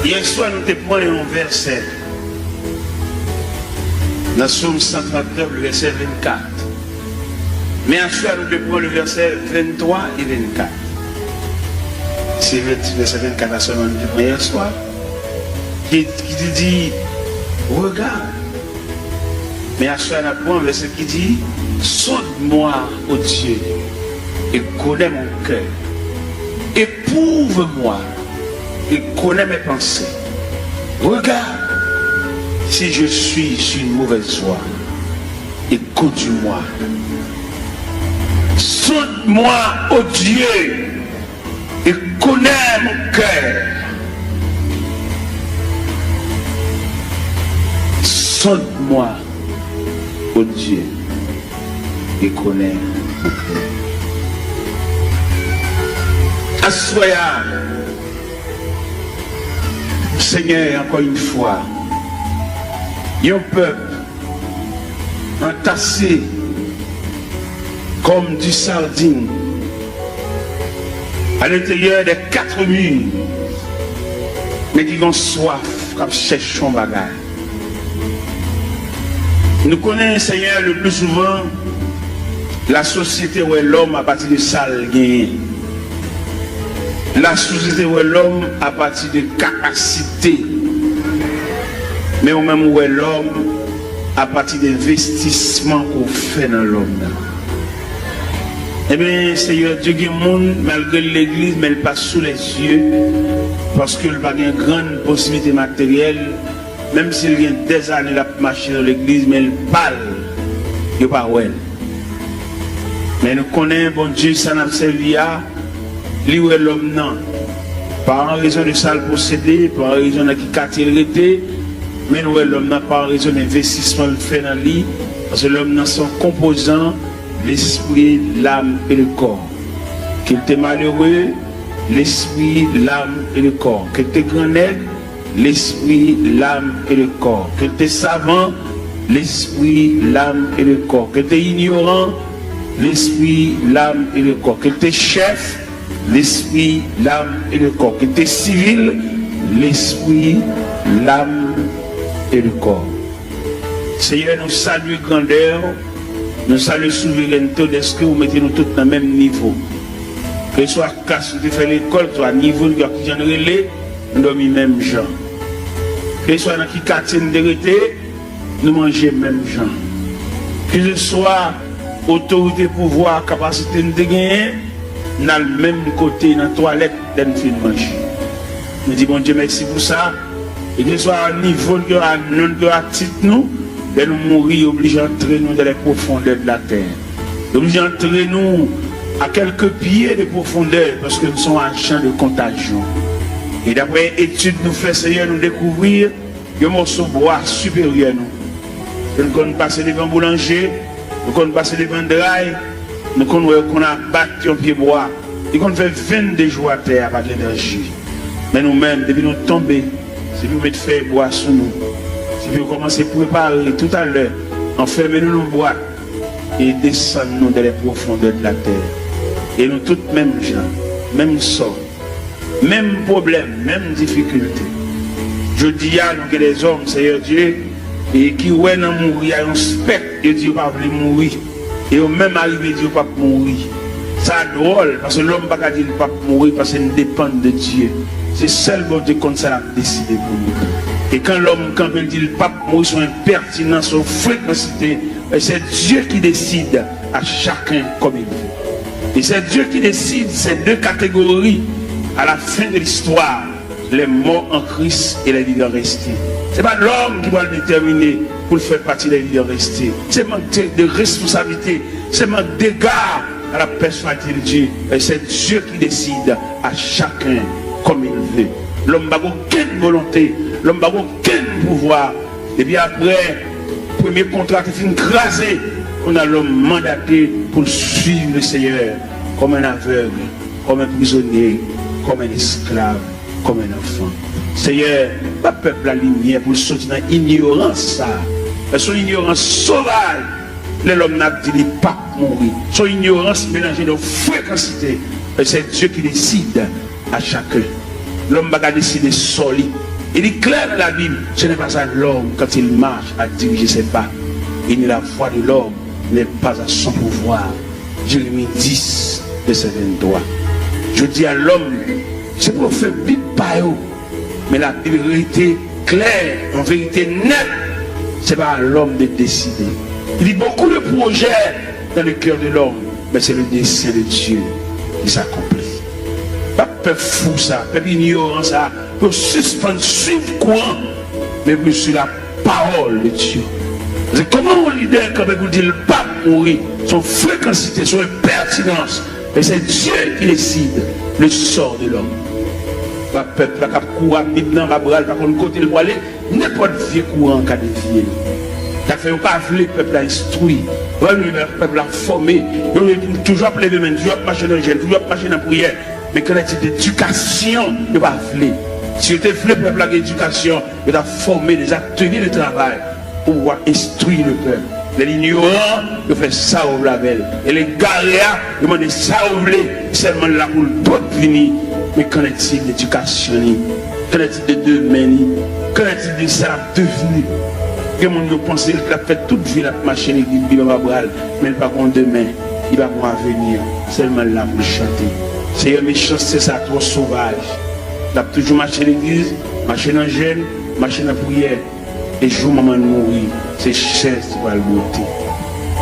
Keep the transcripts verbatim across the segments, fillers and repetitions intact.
Yè swa, nou te pran yon vèsè nan Sòm san trannèf, le vèsè vennkat. Men aswè a, nou te pran le vèsè venntwa e vennkat. Se vèsè vennkat la sèlman nou te pran yè swa, ki, ki te di, Regarde, Men aswè a n ap pran vèsè ki di, Sonde-moi, ô Dieu, et connais mon cœur. Éprouve-moi et connais mes pensées. Regarde si je suis sur une mauvaise voie et conduis-moi. Sonde-moi, ô Dieu, et connais mon cœur. Sonde-moi, ô Dieu, et connais mon cœur. Aswè a, Senyè, ankò yon fwa, yon pèp antase comme des sardines à l'intérieur des quatre murs, men ki gon swaf, k ap chèche yon bagay. Nou konnen, Senyè, le plus souvent, lasosyete wè lòm apati de sa l genyen. Lasosyete wè lòm apati de kapasite. Men ou menm ou wè lòm apati de envestisman ke w fè nan lòm nan. Ebyen, Seyè Dye gen moun, malgre l legliz, men l pa sou lèzye, paske l pa gen grann posiblite materyèl, menm si l gen dèzane l ap mache nan legliz, men l pa l, yo pa wè l. Men nou konnen Bondye sa n ap sèvi a, li wè lòm nan, pa an rezon de sa l posede, pa an rezon nan ki katye l rete, men nou wè lòm nan pa an rezon de envestisman l fè nan li, paske lòm nan se yon konpozan, lespri, lam e le kò. Ke l te malere, lespri, lam e le kò. Ke l te grannèg, lespri, lam e le kò. Ke l te savan, lespri, lam e le kò. Ke l te inyoran, lespri, lam e le kò. Ke l te chèf, lespri, lam e le kò. Ke l te sivil, lespri, lam e le kò. Seyè, nou salye grandè w, nou salye souverènte w, dèske ou mete nou tout nan menm nivo. Keseswa klas nou te fè lekòl, keseswa nivo n, kijan n rele, nou dòmi menm jan. Keseswa nan ki katye n te rete, nou manje menm jan. Keseswa otorite, pouvwa, kapasite n te genyen, n al menm kote nan twalèt lè n fin manje. Nou di Bondye mèsi pou sa. E keseswa nivo n, keseswa non n, keseswa tit nou, lè nou mouri, yo oblije antre nou dans les profondeurs de la terre. Yo oblije antre nou à quelques pieds de profondeur, paske nou se yon ajan de kontajyon. E daprè etid nou fè, Seyè, nou dekouvri yon mòso bwa siperyè nou. Ke n konn pase devan boulanje, nou konn pase devan dray, nou konn wè yo konn abat yon pye bwa. Li konn fè venndezou atè a pa gen danje. Men nou menm, depi nou tonbe, se pou yo met fèy bwa sou nou. Se pou yo kòmanse prepare toutalè, anfèmen nou nan bwat e desann nou dans les profondeurs de la terre. E nou tout menm jan, menm sò. Menm pwoblèm, menm difikilte. Jodi a, nou gen dèzòm, Seyè Dye, e ki wè nan mouri a yon spèk, yo di yo pa vle mouri. E yo menm arive di yo p ap mouri. Sa dwòl, paske lòm pa ka di l p ap mouri, paske n depann de Dye. Se sèl Bondye k konn sa l ap deside pou nou. E kan lòm kanpe, l di l p ap mouri, se yon enpètinans, se yon frekansite, et c'est Dieu qui décide à chacun comme il veut. Et c'est Dieu qui décide ces deux catégories à la fin de l'histoire, les morts en Christ et les vivants restés. Se pa lòm ki pral detèmine pou l fè pati des vivants restés. Se mank de, de responsablite, se mank dega à la personnalité de Dieu. Et c'est Dieu qui décide à chacun comme il veut. Lòm pa gen okenn volonte, lòm pa gen okenn pouvwa. Epi apre premye kontra te fin kraze, kounye a lòm mandate pou l suiv le Seyè kòm un aveugle, kòm un prisonnier, kòm un esclave, kòm un enfant. Seyè, ba pèp la limyè pou l soti nan inyorans sa a. Paske yon inyorans sovaj, lè lòm nan ap di li p ap mouri. Se yon inyorans melanje de frekansite. Et c'est Dieu qui décide à chacun. Lòm pa ka deside sò li. Il est clair dans la Bible, ce n'est pas à l'homme quand il marche à diriger ses pas, et ni la voix de l'homme n'est pas à son pouvoir. Jérémie dix, verset vingt-trois. Jodi a, lòm, se pwofèt Bib pa yo, men Labib rete klè, yon verite nèt, se pa a lòm de deside. Il y a beaucoup de projets dans le cœur de l'homme, mais c'est le dessein de Dieu qui s'accomplit. Pa pèp fou sa, pèp inyoran sa, pou yo sispann swiv kouran, men pou yo swiv la parole de Dieu. Se kòman yon lidè kanpe pou di l p ap mouri, se yon frekansite, se yon enpètinans. Men se Dieu qui décide le sort de l'homme. Pa pèp la k ap kouri ak Bib nan anba bra l, pa konn kote l pwale, nenpòt vye kouran ka devye l. Sa fè yo pa vle pèp la enstwi, yo pa vle pèp la fòme, yo toujou ap leve men, toujou ap mache nan jèn, toujou ap mache nan priyè. Men qu'en est-il d'éducation? Yo pa vle. Si yo te vle pèp la gen edikasyon, yo t ap fòme des ateliers de travail pou pouvwa enstwi le pèp. Lè l inyoran, yo fè sa yo vle avè l. E lè l egare a, yo mande sa yo vle, sèlman l la pou l pot vini. Men qu'en est-il d'éducation li? Qu'en est-il de demen li? Qu'en est-il de sa l ap devni? Gen moun yo panse l ap fè tout vi l ap mache legliz, Bib anba bra l, men l pa gon demen, li pa gon avenir, sèlman l la pou l chante. Seyè, mechanste sa twò sovaj. L ap toujou mache legliz, mache nan jèn, mache nan priyè. E jou manman l mouri, se chèz li pral bwote.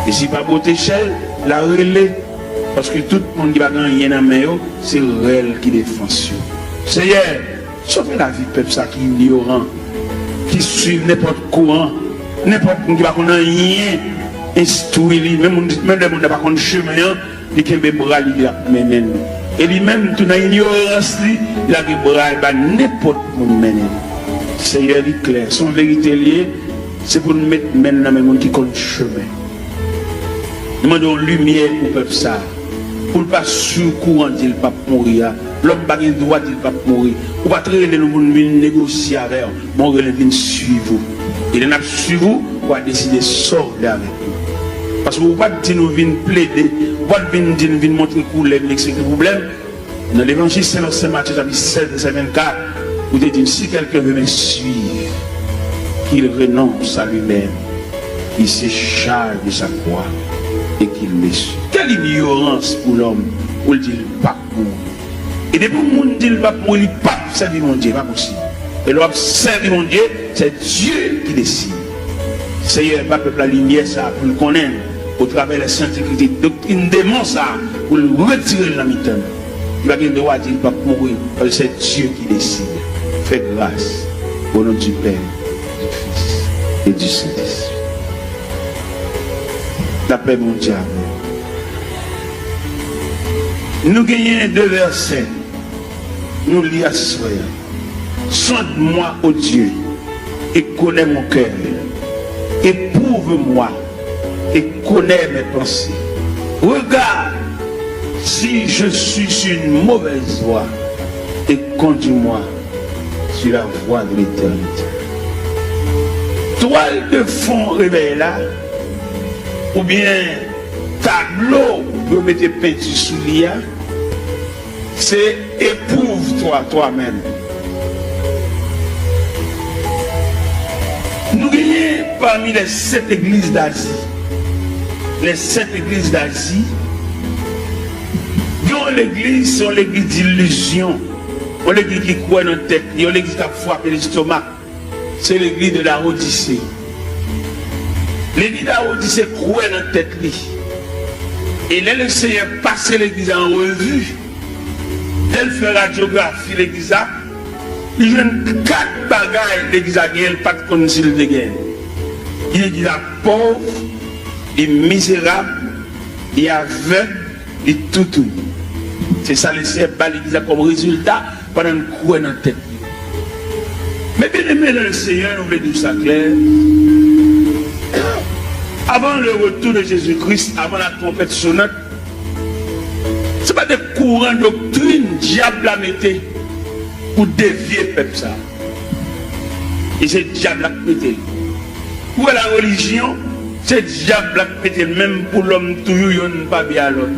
E si l pa bwote chèz, l a rele, paske tout moun ki pa gen anyen nan men yo, se rèl ki defans yo. Seyè, sove lavi pèp sa ki inyoran, ki swiv nenpòt kouran, nenpòt moun ki pa konn anyen enstwi li, menm moun, menm lè moun nan pa konn chemen an, li kenbe bra li, l ap mennen l. E li menm tou, nan inyorans li, li lage bra l ba nenpòt moun mennen l. Seyè, li klè, se yon verite l ye, se pou n met men n nan men moun ki konn chemen. Nou mande yon limyè pou pèp sa a, pou l pa swiv kouran di l p ap mouri a. Lòm pa gen dwa di l p ap mouri. Ou pa t rele nou pou n vin negosye avè w, men w rele n vin swiv ou. E lè n ap swiv ou, w a deside sa w vle avèk nou. Paske ou pa t di nou vin plede, ou pa t vin di n vin montre koulè, vin eksplike pwoblèm. Nan Levanjil selon Sen Matye chapit sèz, vèsè vennkat, ou te di n, si quelqu'un veut me suivre, qu'il renonce à lui-même, qu'il se charge de sa croix et qu'il me suive. Quelle ignorance pour l'homme pou l di l p ap mouri. E depi yon moun di l p ap mouri, li p ap sèvi Bondye, pa posib. E lè w ap sèvi Bondye, se Dye ki deside. Seyè, ba pèp la limyè sa a pou l konnen l, otravè lè sent ekriti, doktrin demon sa a, pou l retire l nan mitan nou. Li pa gen dwa di l p ap mouri, paske se Dye ki deside. Fè gras, au nom du Père, du Fils et du Saint-Esprit. Lapè Bondye avè w. Nou genyen de vèsè nou li aswè a. Sonde mwa, o Dye, et connais mon cœur. Éprouve-moi et connais mes pensées. Regarde si je suis sur une mauvaise voie et conduis-moi sur la voie de l'éternité. Twal de fon revèy la, oubyen tablo yo mete penti sou li a, se éprouve-toi toi-même. Nou genyen pami les sept églises d'Asie, les sept églises d'Asie, gen yon legliz, se yon legliz d'illusion, yon legliz ki kwè nan tèt li, yon legliz k ap frape lestomak. Se legliz de Laodise. Legliz Laodise kwè nan tèt li. E lè Lesenyè pase legliz la an revi, lè l fè radyografi legliz la, li jwenn kat bagay legliz la genyen, l pa t konn si l te genyen. Li di legliz la pòv, li mizerab, li avèg, li toutouni. Se sa Lesenyè ba legliz la kòm rezilta pandan n kwè nan tèt li. Men byeneme nan Lesenyè, nou vle di w sa klè. Avant le retour de Jésus-Christ, avant la trompette sonnante, se pa de kouran doktrin dyab la mete pou devye pèp sa. E se dyab la k mete l. Ou wè la relijyon, se dyab la k mete l, menm pou lòm toujou yonn pa byen a lòt.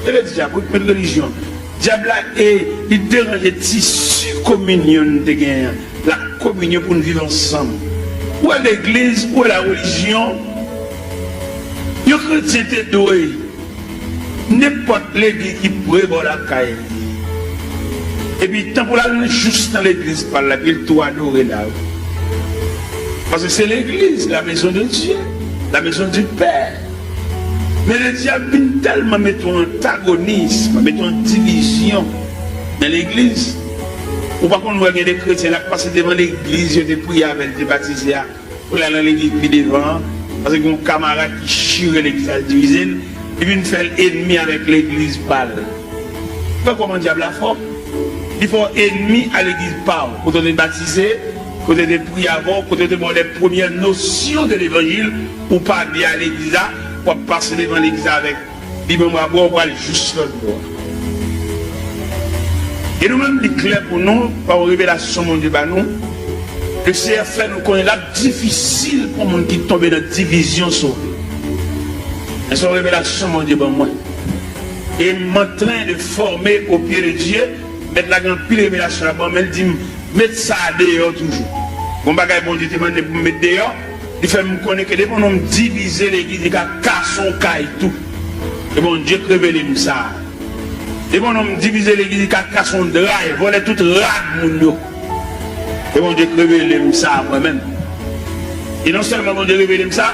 Se le dyab wi k met relijyon. Dyab la, e, li deranje tisi kominyon n te genyen an, lakominyon pou n viv ansanm. Ou wè legliz, ou wè larelijyon, yon kretyen te dwe nenpòt legliz ki pre bò lakay li. Epi, tan pou l al jous nan legliz pa l la, epi l tou adore la, wi. Paske se legliz, la maison de Dieu, la maison du Père. Men ledyab vin tèlman mete yon antagonism, mete yon divizyon nan legliz. Ou pa konn wè gen de kretyen, l ap pase devan legliz yo te priye avè l, te batize a, pou l al nan legliz pi devan an, paske gen yon kamarad ki chire legliz la, l divize l, li vin fè l enmi avèk legliz pa l. Ou wè kòman dyab la fò? Li fè w enmi a legliz pa w, kote w te batize, kote yo te priye avè w, kote yo te ba w les premières notions de l'évangile, ou pa byen a legliz la, w ap pase devan legliz la avèk li menm w ap bwè, w pral jis lòt bò. E nou menm, li klè pou nou, pa yon revelasyon Bondye ba nou, Lesenyè fè nou konnen l ap difisil pou moun ki tonbe nan divizyon sove. Men se yon revelasyon Bondye ban mwen. Et m'entrain de former au pied de Dieu, Mèt la gen anpil revelasyon la ban, men l di m, met sa a deyò toujou. Gon bagay Bondye te mande pou m met deyò, li fè m konnen ke depi yon nonm divize legliz, li ka kase yon kay tou. E Bondye k revele m sa. Depi yon nonm divize legliz, li ka kase yon dra, vòlè tout rad moun yo. E Bondye k revele m sa mwen menm. E non sèlman Bondye revele m sa,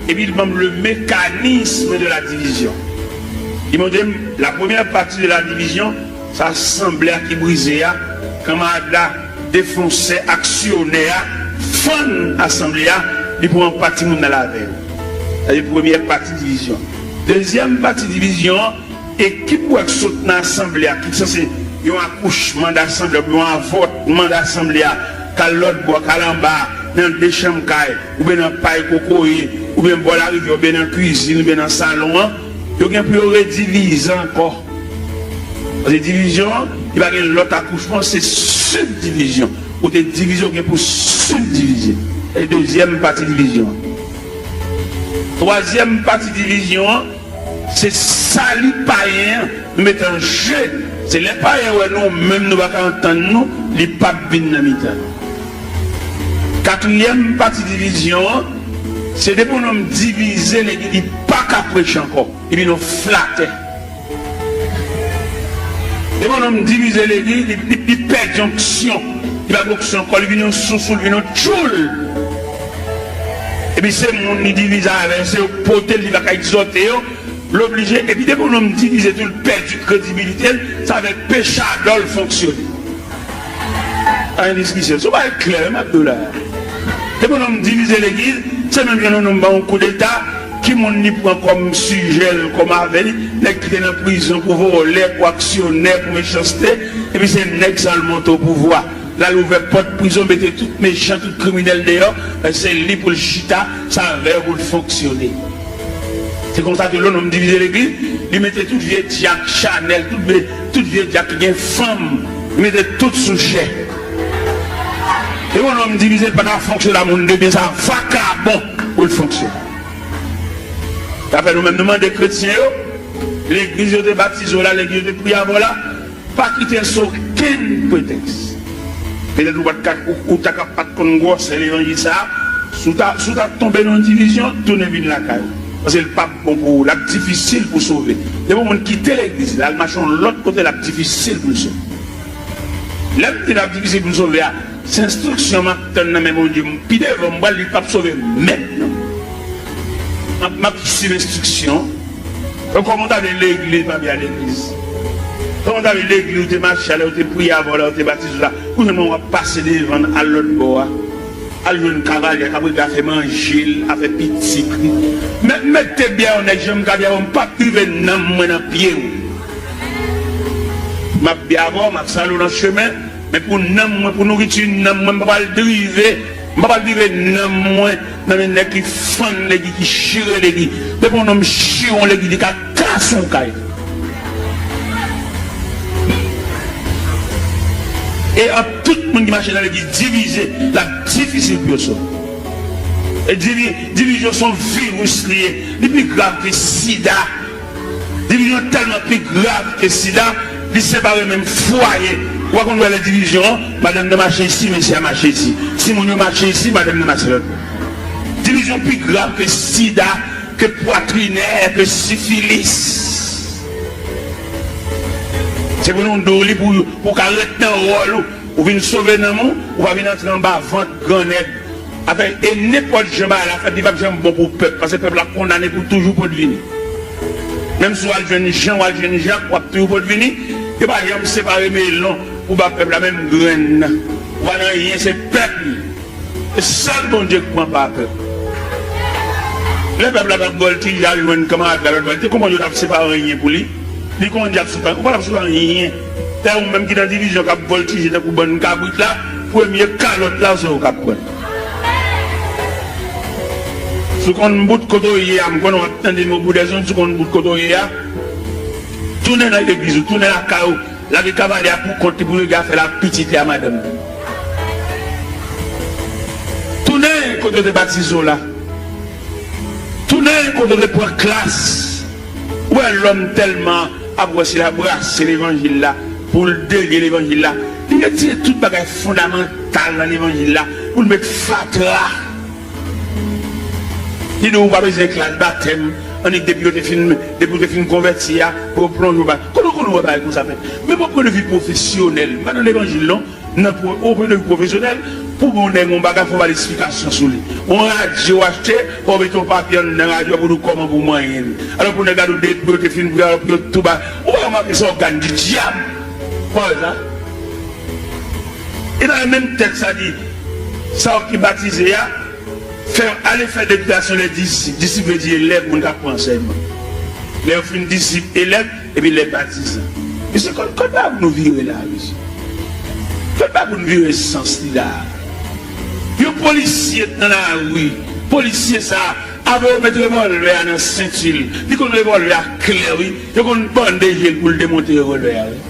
epi li ban m le mécanisme de la division. Li montre m la première partie de la division, se asanble a ki brize a, kanmarad la, defonsè, aksyonè a, fann asanble a, li pran pati moun nan lavè yo. Sa se premyè pati divizyon. Dezyèm pati divizyon an, ekip ou wè k sot nan asanble a, ki sanse yon akouchman dasanble a, oubyen yon avòtman dasanble a, k al lòt bò, k al anba, nan de chanm kay, oubyen nan pay kokoye, oubyen bò larivyè, oubyen nan kwizin, oubyen nan salon an, yo gen pou yo redivize ankò. Paske divizyon an, li pa gen lòt akouchman, se sibdivizyon. Ou te divize, ou gen pou sibdivize. E dezyèm pati divizyon an. Twazyèm pati divizyon an, se sali payen an, nou mete an je. Se lè payen wè nou menm nou pa ka antann nou, li p ap vin nan mitan nou. Katriyèm pati divizyon an, se depi yon nonm divize legliz, li pa ka preche ankò. Li vin yon flatè. Depi yon nonm divize legliz, li, li, li pèdi onksyon. Li pa gen onksyon ankò, li vin yon sousou, li vin yon tchoul. Epi se moun li divize avè yo, se yo k pote l, li pa ka egzòte yo. L oblije, epi depi yon nonm divize tou, l pèdi kredibilite l, se avèk pechadò l fonksyone. Pa gen diskisyon. Se yon bagay klè, wi, m ap di w la. Depi yon nonm divize legliz, se menm jan yon nonm ba yon koudeta, ki moun li pran kòm sijè l, kòm avè li, nèg ki te nan prizon pou vòlè, pou aksyonè, pou mechanste, epi se nèg sa l monte o pouvwa. L al ouvè pòt prizon, mete tout mechan, tout kriminèl deyò, se li pou l chita, se avè yo pou l fonksyone. Se konsa tou lè yon nonm divize legliz, li mete tout vye dyak Chanèl, tout vye, tout vye dyak ki gen fanm, li mete tout sou chè. E yon nonm divize, l pa ka fonksyone a moun de byen, se a vakabon pou l fonksyone. Sa fè nou menm nou mande kretyen yo, legliz yo te batize w la, legliz yo te priye avè w la, pa kite l sou okenn pretèks. Petèt ou pa t ka, ou, ou ta ka pa t konn gwosè levanjil sa a. Si w ta, si w ta tonbe nan yon divizyon, tounen vin lakay ou. Paske l p ap bon pou ou, l ap difisil pou w sove. Depi yon moun kite legliz la, l al mache yon lòt kote, l ap difisil pou l sove. Lè m di l ap difisil pou l sove a, se enstriksyon m ap tann nan men Bondye. Pi devan, m pral di l p ap sove menm non. M ap, m ap swiv enstriksyon. Donk, kòman w ta vle legliz pa byen a legliz? Kòman w ta vle legliz ou te mache a lè ou te priye avè w, lè ou te batize w la? Kounye a w ap pase devan l al lòt bò a. Al jwenn kavalye k ap regle afè manje l, afè pitit li. Mèt, mèt te byen yon nèg, jan m ka byen, m p ap rive nanm mwen nan pye w. M ap byen avè w, m ap salye w nan chemen. Men pou nanm mwen, pou nouriti nanm mwen, m pa pral drive, m pa pral drive nanm mwen nan men nèg ki fann legliz, ki chire legliz. Depi yon nonm chire yon legliz, li ka kase yon kay. E ant tout moun ki mache nan legliz divize, l ap difisil pou yo sove. E divi-, divizyon se yon viris li ye. Li pi grav ke sida. Divizyon tèlman pi grav ke sida, Li separe menm fwaye. Ou pa konn wè lè divizyon an, madanm nan mache isi, mesye a mache isi. Timoun yo mache isi, madanm nan mache lòt bò. Divizyon pi grav ke sida, ke pwatrinè, ke sifilis. Se pou nou di w li pou, pou w ka ret nan wòl ou. Ou vin sove nanm ou, ou pa vin antre anba vant grannèg. Afè, e nenpòt jan bagay la fèt, li p ap janm bon pou pèp, paske pèp la kondane pou toujou potvini. Menm si w al jwenn Jan, w al jwenn Jak, w ap toujou potvini. Yo pa janm separe melon pou ba pèp la, menm grenn nan. Ou pa nan anyen, se pèp li. E sèl Bondye k pran pa pèp. Lè pèp la t ap vòltije al jwenn kanmarad la lòt bò, li te konprann yo t ap separe anyen pou li. Li konn di ap sot anyen, ou pa t ap sot anyen. Tè ou menm ki nan divizyon k ap vòltije tankou bann kabrit la, premye kalòt la se ou k ap pran. Si w konn bout kote w ye a, m konnen w ap tande mo boudèzon, si w konn bout kote w ye a, tounen nan legliz ou, tounen lakay ou, lage kavalye a pou kont li pou l regle afè l ak pitit li a madanm li. Tounen kote yo te batize w la. Tounen kote w te pran klas. Ou wè lòm tèlman ap wè se la brase levanjil la, pou l delye levanjil la. Li retire tout bagay fondamantal nan levanjil la, pou l met fatra. Li di w pa bezwen klas batèm, annik depi yo te fin, depi w te fin konvèti a, pou yo plonje w ba. Kote w konn wè bagay konsa fèt? Menm o pwen de vi pwofesyonèl, m pa nan levanjil non. Nan pwo-, o pwen de vi pwofesyonèl, pou bon nèg yon bagay, fò w ba l esplikasyon sou li. Yon radyo w achte, fò w mete yon papye anndan radyo a pou di w kòman pou w manyen l. Alò pou nèg la di w depi yo te fin priye, alò pou yo tou ba. Ou pa remake se ògàn di dyab. Ou pa wè sa? E nan menm tèks sa di, sa w ki batize a, fè, ale fè deklarasyon lè disip. Disip vle di elèv, moun k ap pran ansèyman. Lè yo fin disip, elèv, epi lè batizan. Mesye, kot, kot bagay pou nou vire la, mesye? Kot bagay pou nou vire sans li la? Yon polisye nan lari, polisye sa, avan yo met revòlvè a nan senti l, li konn revòlvè a klè, wi. Yo konn bande je l pou l demonte revòlvè a, wi.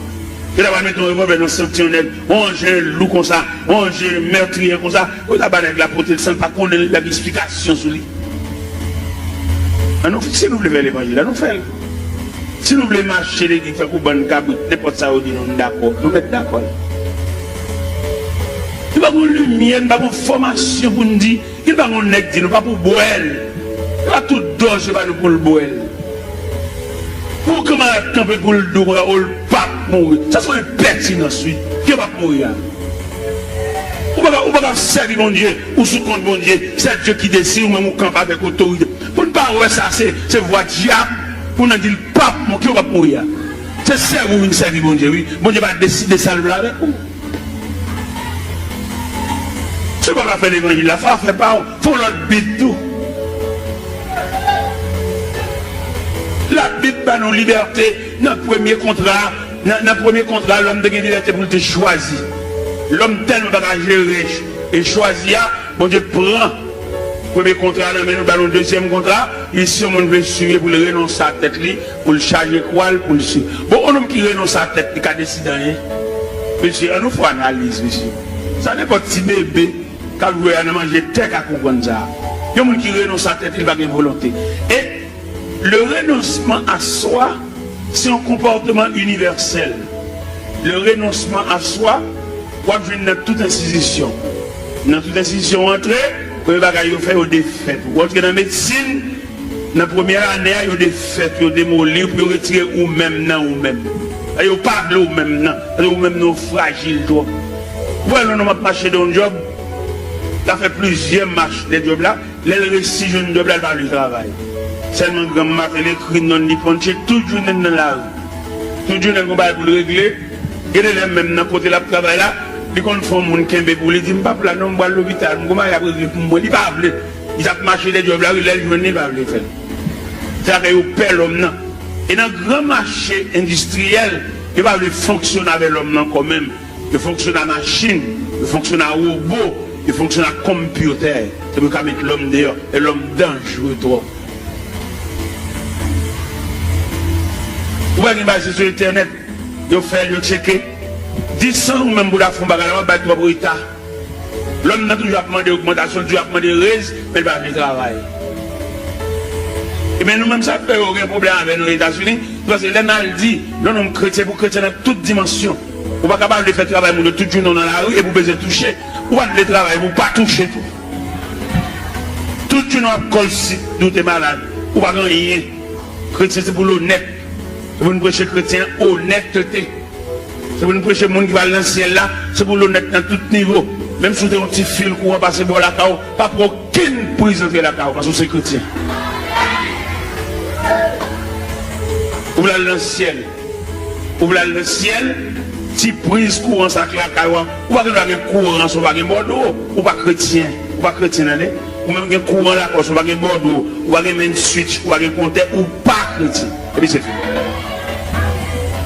Yo ta pral mete yon revòlvè nan senti yon nèg, yon anjen lou konsa, yon anjen mètriye konsa, yo ta ba nèg la pote l san l pa konnen l, li pa gen esplikasyon sou li. An nou, si nou vle fè levanjil la, nou fè l. Si nou vle mache legliz tankou bann kabrit, nenpòt sa yo di nou, nou dakò, nou mèt dakò l. Nou pa gon limyè, nou pa gon fòmasyon pou n di, gen pa gon nèg di nou pa pou bwè l. Se pa tout dòz se pa nou pou l bwè l. Pou yon kanmarad kanpe pou l di w konsa, o, l p ap mouri. Sa se yon enpètinans, wi. Yo p ap mouri a. Ou pa ka, ou pa ka sèvi Bondye, ou sou kont Bondye. Se Dye ki deside, ou menm ou kanpe avèk otorite. Pou n pa wè sa, se, se vwa dyab, pou n di l p ap mouri, ki yo p ap mouri a. Se sèvi w vin sèvi Bondye, wi. Bondye pa deside sa l vle avèk ou. Si w pa ka fè levanjil la, fò w fè pa w. Fè yon lòt bib tou. Labib ba nou libète nan premye kontra. Nan, nan premye kontra, lòm te gen libète pou l te chwazi. Lòm tèlman pa ka jere e chwazi a, Bondye pran premye kontra nan men nou, ba nou dezyèm kontra. Li, si yon moun vle swiv li, pou l renonse a tèt li, pou l chaje kwa l, pou l swiv. Bon, yon nonm ki renonse a tèt li ka deside anyen? Mesye, ann nou fè analiz, mesye. Sa nenpòt ti bebe k ap jwe a nan manje tè ka konprann sa. Yon moun ki renonse a tèt li, li pa gen volonte. E le renoncement à soi, se yon konpòtman inivèsèl. Le renoncement à soi, w ap jwenn nan tout enstitisyon. Nan tout enstitisyon w antre, premye bagay yo fè, yo defèt ou. W antre nan medsin, nan premyè ane a, yo defèt, yo demoli w pou yo retire ou menm nan ou menm. Yo pa vle ou menm nan, paske ou menm nan ou frajil twòp. Ou wè lè yon nonm ap mache de yon djòb, l ap fè plizyè mach de djòb la, lè l resi jwenn djòb la, l pa vle travay. Sèlman granm maten l ekri non l, li ponche tout jounen l nan lari. Tout jounen l gon bagay pou l regle. Gen de lè menm nan kote l ap travay la, li konn fè yon moun kenbe pou li, di, "M p ap la non, m pral lopital, m gon bagay ap regle pou mwen." Li pa vle. Li t ap mache de djòb la, wi, lè l jwenn li, li pa vle fè l. Se sa fè yo pè lòm nan. E nan gran mache endistriyèl, yo pa vle fonksyone avè lòm nan ankò menm. Yo fonksyone a machin, yo fonksyone a wobo, yo fonksyone a konpyotè. Se pou yo ka met lòm deyò, e lòm danjre twòp. Ou pa gen bagay se sou entènèt, yo fè l, yo tcheke. Dis an ou menm pou w ta fè yon bagay la, w ap bay twòp reta. Lòm nan toujou ap mande ogmantasyon, toujou ap mande rèz, men l pa vle travay. Ebyen, nou menm sa k fè yo gen pwoblèm avè nou Etazini, paske lè n al di, lè yon nonm kretyen pou kretyen nan tout dimansyon, ou pa ka pa vle fè travay moun yo tout jounen w nan lari epi w bezwen touche, ou pa t vle travay pou w pa touche tou. Tout jounen w ap kòlsit, di w te malad, ou pa gen anyen. Kretyen se pou l onèt. Se pou n preche kretyen onètete. Se pou n preche moun ki pral nan syèl la, se pou l onèt nan tout nivo. Menm si w te yon ti fil kouran pase bò lakay w, pa pran okenn priz antre lakay w, paske w se kretyen. Ou vle al nan syèl. Ou vle al nan syèl, ti priz kouran sa k lakay w a, ou pa gen dwa gen kouran san w pa gen bòdwo, ou pa kretyen, ou pa kretyen tande. Ou menm gen kouran lakay w san w pa gen bòdwo, ou pa gen main switch, ou pa gen kontè, ou pa kretyen. Epi se fini.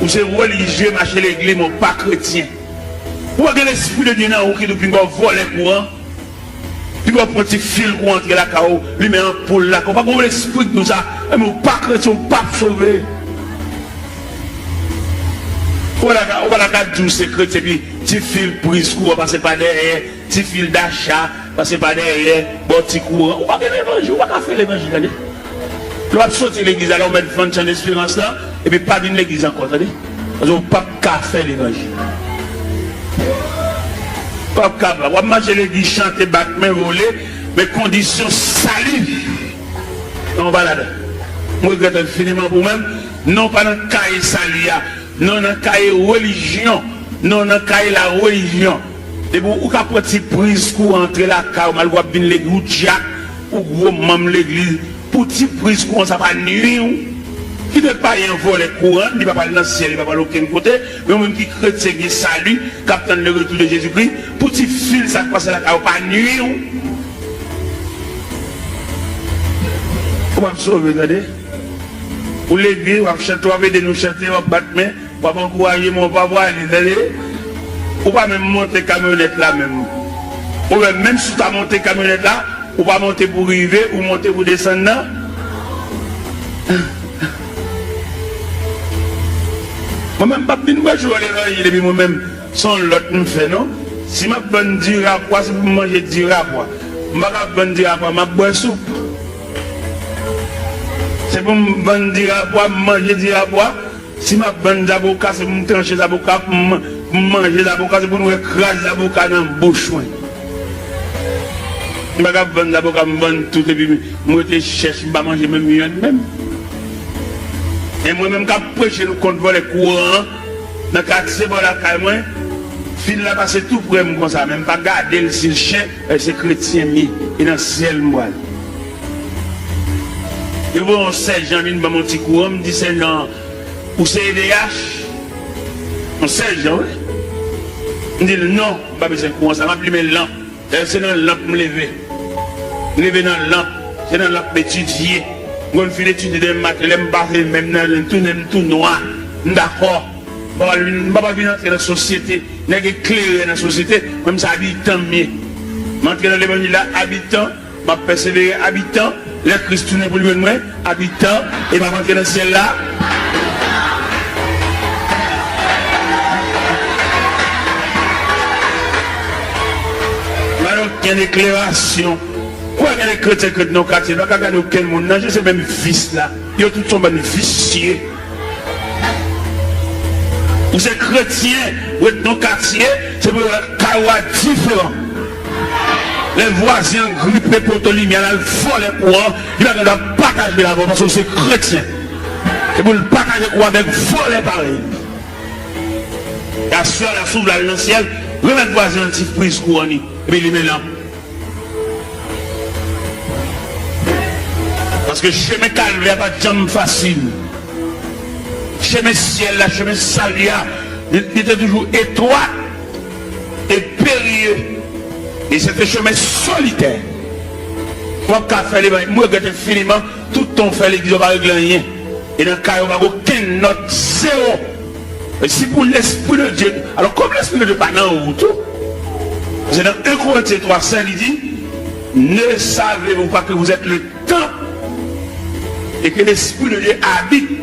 Ou se relijye, mache legliz, men ou pa kretyen. Ou pa gen Lespri de Dye nan ou ki di w pinga w vòlè kouran. Pinga w pran ti fil kouran antre lakay ou, limen anpoul lakay ou. Pa gen lespri k di w sa. Enben, ou pa kretyen, ou p ap sove. Ou pa ta ka, ou pa ta ka di w se kretyen, epi ti fil priz kouran pase pa dèyè, ti fil dacha pase pa dèyè, ba w ti kouran. Ou pa gen levanjil, ou pa ka fè levanjil, tande. Lè w ap soti legliz la, lè w mèt vann chan esperans lan, epi pa vin legliz ankò, tande. Paske w p ap ka fè levanjil. W p ap kapab. W ap mache legliz, chante, bat men, vole, men kondisyon sali, non, w pa ladan. Mwen regrèt enfiniman pou mwen. Non, w pa nan kaye sali a. Non, nan kaye relijyon. Non, nan kaye larelijyon. Depi ou ka pran ti priz kouran antre lakay ou, malgre w ap vin legliz, ou dyak, ou gwo manm legliz, pou ti priz kouran sa pa nwi w. Kite payen an vòlè kouran, li pa pral nan syèl, li pa pral okenn kote, men ou menm ki kretyen, gen sali, k ap tann le retour de Jezikri, pou ti fil sa k pase lakay ou pa nwi w. Ou p ap sove, tande. Ou leve, w ap chante, w ap ede nou chante, w ap bat men, w ap ankouraje, men w pa pwale, tande. Ou pa menm monte kamyonèt la menm. Ou wè, menm si w ta monte kamyonèt la, ou pa monte pou rive, ou monte pou desann nan. Mwen menm, m p ap vin preche w levanjil epi mwen menm, se yon lòt m fè, non. Si m ap vann diri a pwa, se pou m manje diri a pwa. M pa ka vann diri a pwa, m ap bwè soup. Se pou m vann diri a pwa, m manje diri a pwa. Si m ap vann zaboka, se pou m tranche zaboka, pou m, pou m manje zaboka, se pou nou wè kras zaboka nan bouch mwen. M pa ka vann zaboka, m vann tout, epi m rete chèch, m pa manje menm yonn menm. E mwen menm k ap preche nou kont vòlè kouran an, nan katye bò lakay mwen, fil la pase tou pre m konsa, men m pa gade l si l chen, e se kretyen m ye, e nan syèl m pral. Yo voye yon sèjan vin ban m yon ti kouran, m di, "Sèjan, ou se E D H?" Yon sèjan, wi. M di l, "Non, m pa bezwen kouran sa, m ap limen lanp." Dayè, se nan lanp m leve. M leve nan lanp, se nan lanp m etidye. M konn fin etidye demen maten, lè m pase men m nan ren, m tounen m tou nwa. M dakò. M pa pral vin, m pa pral vin antre nan sosyete. Nèg eklere nan sosyete, mwen m se abitan m ye. M antre nan levanjil la, abitan, m ap pèsevere abitan, lè Kris tounen pou l jwenn mwen, abitan, e m ap antre nan syèl la. Gade okenn eklerasyon. Ou wè gen de kretyen k ret nan katye, pa ka gade okenn moun nan je, se menm vis la. Yo tout se yon bann visye. Ou se kretyen, ou ret nan katye, se pou yo wè kay ou a diferan. Lè vwazen an gripe poto limyè l al vòlè kouran, li pa gen dwa pataje l avè w paske w se kretyen. Se pou l pataje kouran avèk vòlè parèy li. E aswè a la, si w vle al nan syèl, remèt vwazen an ti priz kouran li, epi limen lanp. Paske chemen kalvè a pa t janm fasil. Chemen syèl la, chemen sali a, li, li te toujou etwat e perye. E se te chemen solitè. W ap ka fè levanjil. M regrèt enfiniman, tout tan w fè legliz, w pa regle anyen. E nan kay ou, pa gen okenn nòt, zewo. E si pou Lespri de Dye, alò, kòm Lespri de Dye pa nan ou tou, se nan en Korentyen twa sèt, li di, "Ne savez-vous pas que vous êtes le temple et que l'Esprit de Dieu habite?"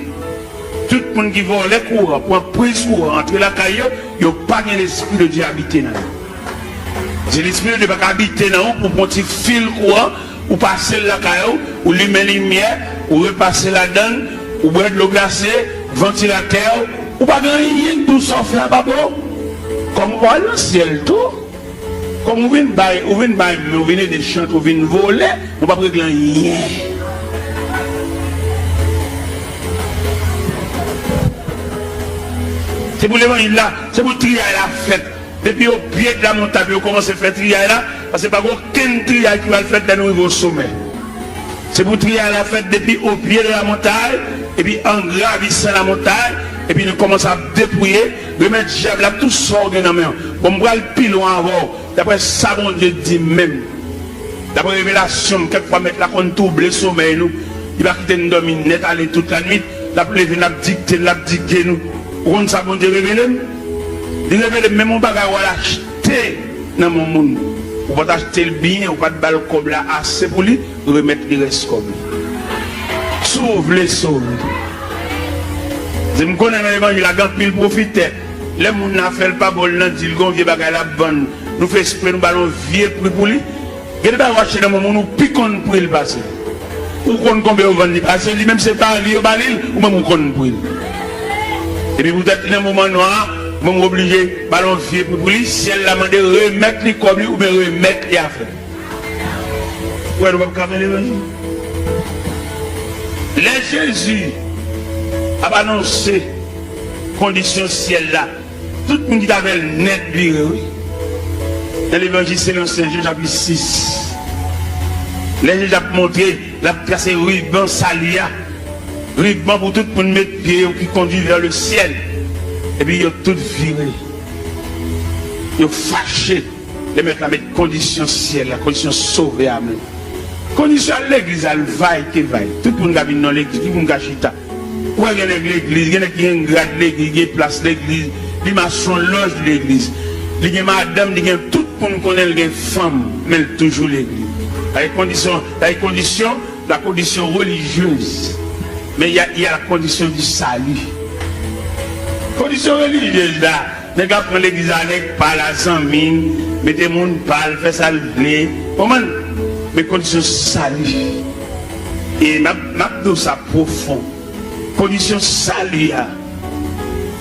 Tout moun ki vòlè kouran, pran priz kouran, antre lakay yo, yo pa gen Lespri de Dye abite nan yo. Se Lespri de Dye pa ka abite nan ou pou pran ti fil kouran, ou pase l lakay ou, ou limen limyè, Ou repase ladann, ou bwè dlo glase, vantilatè, ou pa gen anyen tou sa w fè a pa bon. Kòm ou pa al nan syèl tou, kòm ou vin bay, ou vin bay men, ou vin ede chante, ou vin vole, ou p ap regle anyen. Se pou levanjil la, se pou triyay la fèt. Depi o pye de la montay pou yo kòmanse fè triyay la, paske pa gen okenn triyay ki pral fèt lè nou rive o somè. Se pou triyay la fèt depi o pye de la montay, epi an gravisan la montay, epi nou kòmanse ap depouye, remèt dyab la tout sa w gen nan men w. Bon, m pral pi lwen avè w, daprè sa Bondye di m menm. Daprè revelasyon m, kèk fwa Mèt la konn twouble somèy nou. Li pa kite n dòmi nèt ale tout lannwit. L ap leve n, l ap dikte n, l ap dike nou. Ou konn sa Bondye revele m? Li revele m menm yon bagay w al achte nan men yon moun. Ou pa t achte l byen, ou pa t ba l kòb la ase pou li, remèt li rès kòb li. Si w vle sove. Se m konnen nan levanjil la, gen anpil pwofitè. Lè moun nan fè l pa bon, l nan di l gen yon vye bagay l ap vann. Nou fè espre nou ba l yon vye pri pou li. Gen de bagay w achte nan men moun ou pi konn pri l pase l. Ou konn konbyen yo vann li pase l, li menm se ba li yo ba li l, ou menm ou konn pri l. Epi poutèt li nan moman nwa a, ou menm ou oblije ba l yon vye pri pou li, syèl la mande remèt li kòb li oubyen remèt li afè l. Ou wè nou p ap ka fè levanjil. Lè Jezi ap anonse kondisyon syèl la, tout moun ki t avè l nèt vire, wi. Nan levanjil selon Sen Jan chapit sis, lè Jezi ap montre, l ap trase riban sali a, riban pou tout moun met pye yo ki kondui vè le syèl, epi yo tout vire. Yo fache. Lè Mèt la met kondisyon syèl la, kondisyon sove a menm. Kondisyon al legliz, al vay ke vay. Tout moun ka vin nan legliz, tout moun ka chita. Ou wè gen nèg legliz, gen nèg ki gen grad legliz, gen plas legliz, li mache yon lòj legliz. Li gen madanm, li gen tout moun konnen l gen fanm, men l toujou legliz. Sa e kondisyon, sa e kondisyon, la condition religieuse. Men y a, y a la condition du salut. Kondisyon relijyez la, nèg ap pran legliz la, nèg pa l a zanmi l, mete moun pa l, fè sa l vle. Konprann? Men kondisyon sali. E m ap, m ap di w sa pwofon. Kondisyon sali a,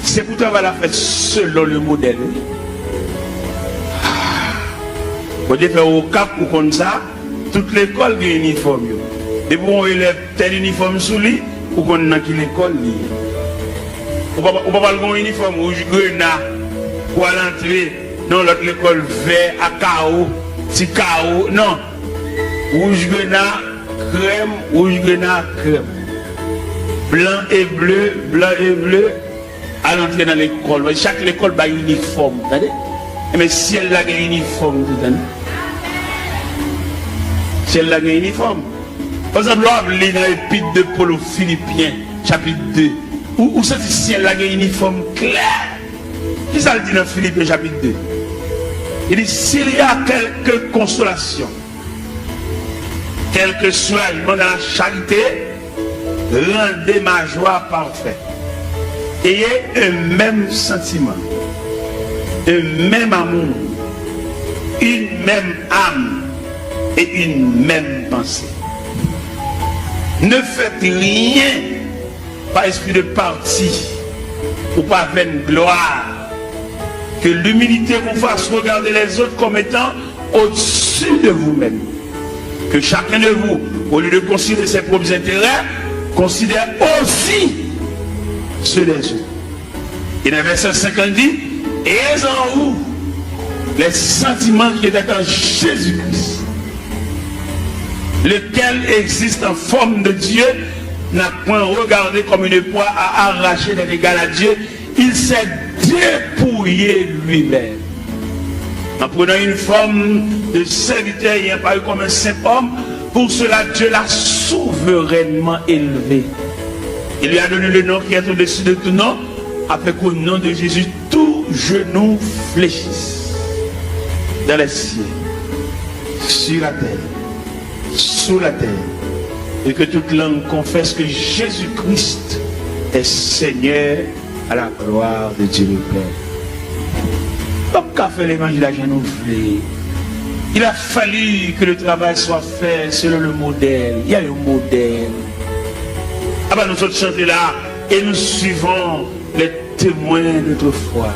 se pou travay la fèt selon le modèl, wi. Bondye fè w Okap, ou konn sa, tout lekòl gen inifòm yo. Depi w yon elèv tèl inifòm sou li, ou konn nan ki lekòl li ye. Ou pa, ou pa pral gen yon inifòm wouj grena pou al antre nan yon lòt lekòl vè a kawo, ti kawo, non. Wouj grena, krèm, wouj grena, krèm. Blan e ble, blan e ble, al antre nan lekòl. Chak lekòl bay inifòm, tande? Enben, syèl la gen inifòm tou, tande? Syèl la gen inifòm. Pa egzanp, lè w ap li nan epit de Pòl o Filipyen, chapit de, ou, ou santi syèl la gen inifòm klè. Kisa l di nan Filipyen chapit de? Li di, s'il y a quelque consolation, quelque soulagement dans la charité, rendez ma joie parfaite. Ayez un même sentiment, un même amour, une même âme et une même pensée. Ne faites rien par esprit de parti ou par vaine gloire. Que l'humilité vous fasse regarder les autres comme étant au-dessus de vous-même. Que chacun de vous, au lieu de considérer ses propres intérêts, considère aussi ceux des autres. Et dans le verset cinq, il dit, ayez en vous les sentiments qui étaient en Jésus-Christ, lequel, existant en forme de Dieu, n'a point regardé comme une proie à arracher d'être égal à Dieu, il s'est dépouillé lui-même en prenant une forme de serviteur et ayant paru comme un simple homme. Pour cela, Dieu l'a souverainement élevé. Il lui a donné le nom qui est au-dessus de tout nom, afin qu'au nom de Jésus, tout genou fléchisse dans les cieux, sur la terre, sous la terre, et que toute langue confesse que Jésus-Christ est Seigneur, à la gloire de Dieu le Père. P ap ka fè levanjil la jan nou vle. Il a fallu que le travail soit fait selon le modèle. Il y a un modèle. Apa nou sot chante la, et nous suivons les témoins d'autrefois.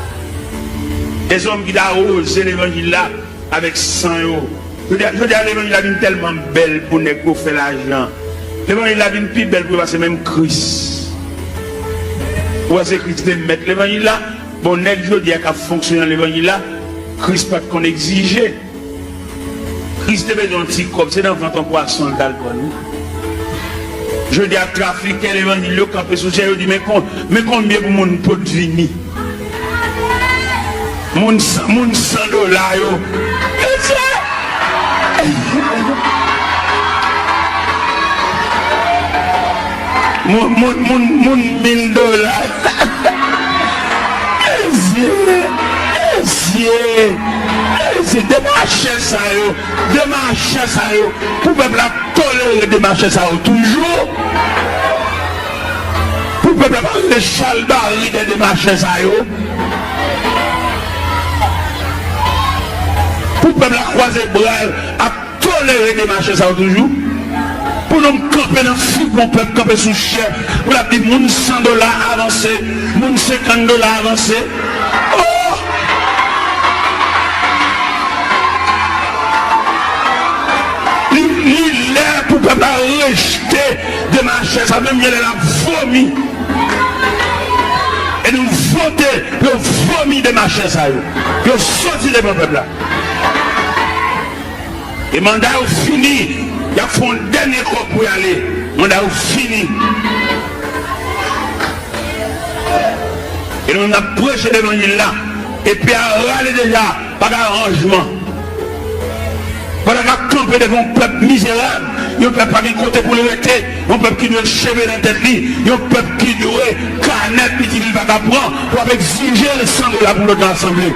Des hommes ki te awoze levanjil la avèk san yo. Jodi a, jodi a levanjil la vin tèlman bèl pou nèg yo fè lajan. Levanjil la vin pi bèl pou yo pase menm Kris. Ou panse Kris te mèt levanjil la? Bon, nèg jodi a k ap fonksyone nan levanjil la, Kris pa t konn egzije. Kris te bezwen yon ti kòb, se nan vant yon pwason l t al pran l, wi. Jodi a, trafikè levanjil yo kanpe sou chè, yo di, men kon, men konbyen pou moun pot vini. Moun san, moun san dola yo. Mesye! Moun, moun, moun, moun mil dola. Mesye, mesye, mesye, demachè sa yo, demachè sa yo, pou pèp la tolere demachè sa yo toujou, pou pèp la pa rele chalbari dèyè demachè sa yo, pou pèp la kwaze bra l ap tolere demachè sa yo toujou. Pou nou kanpe nan figi yon pèp kanpe sou chè, pou l ap di moun san dola avanse, moun senkant dola avanse. Oh! Li, li lè pou pèp la rejte demachè sa, menm jan lè l ap vomi. E nou vote pou yo vomi demachè sa yo, pou yo soti devan pèp la. E manda yo fini, y ap fè yon dènye kòb pou y ale. Manda yo fini. E nou menm n ap preche levanjil la. E pye a rale deja, pa gen aranjman. Pandan k ap kanpe devan yon pèp mizerab, yon pèp pa gen kote pou l rete, yon pèp ki dwe cheve nan tèt li, yon pèp ki dwe kanèt li di li pa ka pran, w ap egzije l san dola pou lòt nan asanble.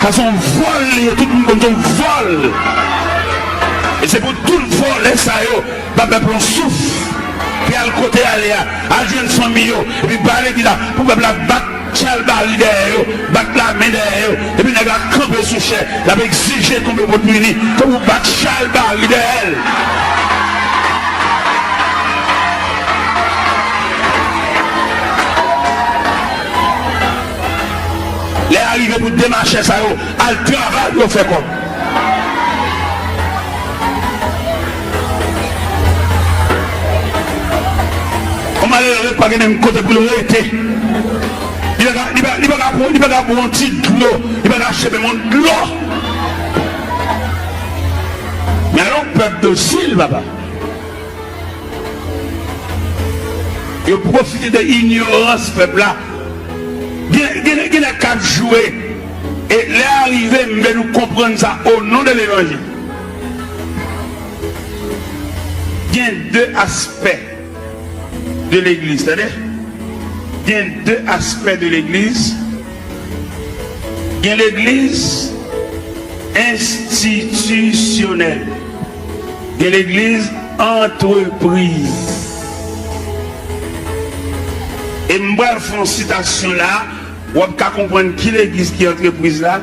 Sa se yon vòl li ye, tout moun konn se yon vòl. E se pou tout vòlè sa yo ba pèp la yon souf. Pou y al kote y ale a, al jwenn fanmi yo, epi ba legliz la, pou pèp la bat chalbari dèyè yo, bat lame dèyè yo, epi nèg la kanpe sou chè, l ap egzije konbyen pou vini, tankou bat chalbari dèyè l. Lè a rive pou demachè sa yo al travay pou yo fè kòb. Yon malere pa gen menm kote pou l rete. Li pa ka, li pa, li pa ka pran, li pa ka pran yon ti dlo. Li pa ka achte menm yon dlo. Men yon pèp dosil, papa. Yo pwofite de inyorans pèp la. Gen, gen, gen nèg k ap jwe. E lè a rive, m vle nou konprann sa o non de levanjil. Gen de aspè de legliz, tande? Gen de aspè de legliz. Gen legliz enstitisyonèl. Gen legliz antrepriz. E m pral fè yon sitasyon la, w ap ka konprann ki legliz ki antrepriz la,